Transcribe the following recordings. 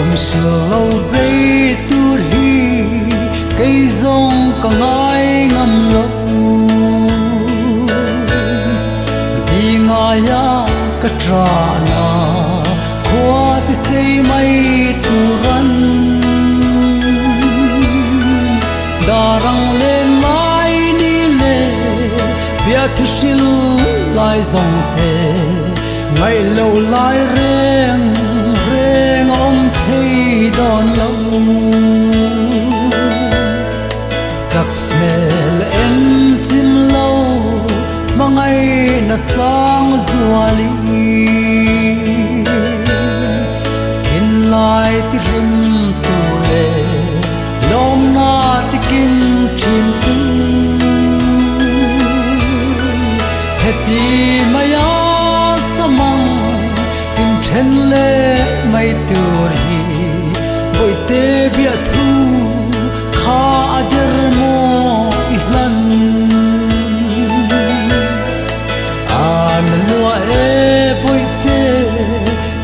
Kum sil lo vei tur hi kei zawng ka ngai ngam lo. Di ngaia ka ṭahna khua ti sei mai turan. Darang len lai ni le biathu hril lai zawng te ngaih lo lai reng reng a awm thei dawn lo. Sak hmel en chim lo hmangaihna sang zuali thinlai ti hrim tu le lawmna ti kim thin tu. Heti maia samang in then le mai tur hi bawihte biahthu kha a der maw i hlan. An lua e bawihte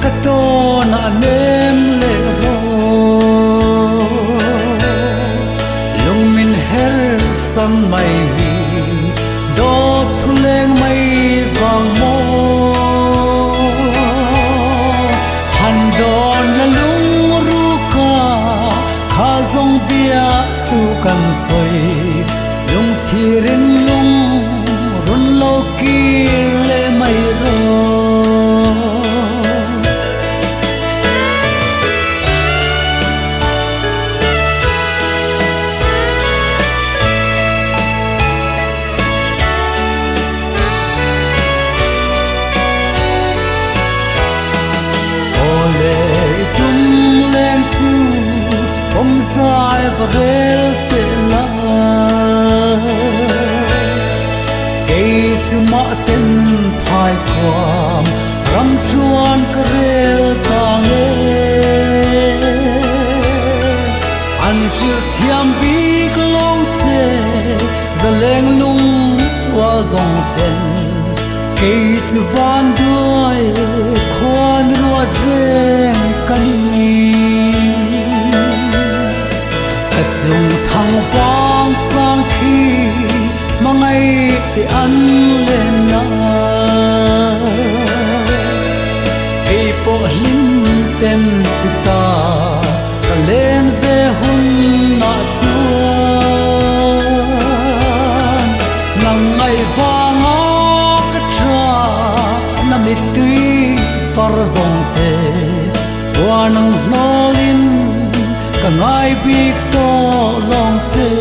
ka tawn ah nem leh rawh. Lung min her san mai hi dawt thu leng mai vang maw. Han dawn la lung ruka kha zawng bia thu kan sawi lungchhirin lung run lo kir leh mai rawh. Aw le i tum leng chu awm zai va rel teh la. Kei chu mah ten phai khuam ram ṭuan ka rel ta nge. An hrilh thiam bik lo che zaleng lung ua zawng ten kei chu van duai khuan ruat reng ka ni. Ka chung thang vang sang khi hmangaih te an len na. Kei pawh hlim ten chu ta ka len ve hun ah chuan nang ngaih vanga ka tha na mittui far zawng te huan ang hnawlin ka ngai bik tawh lawng che.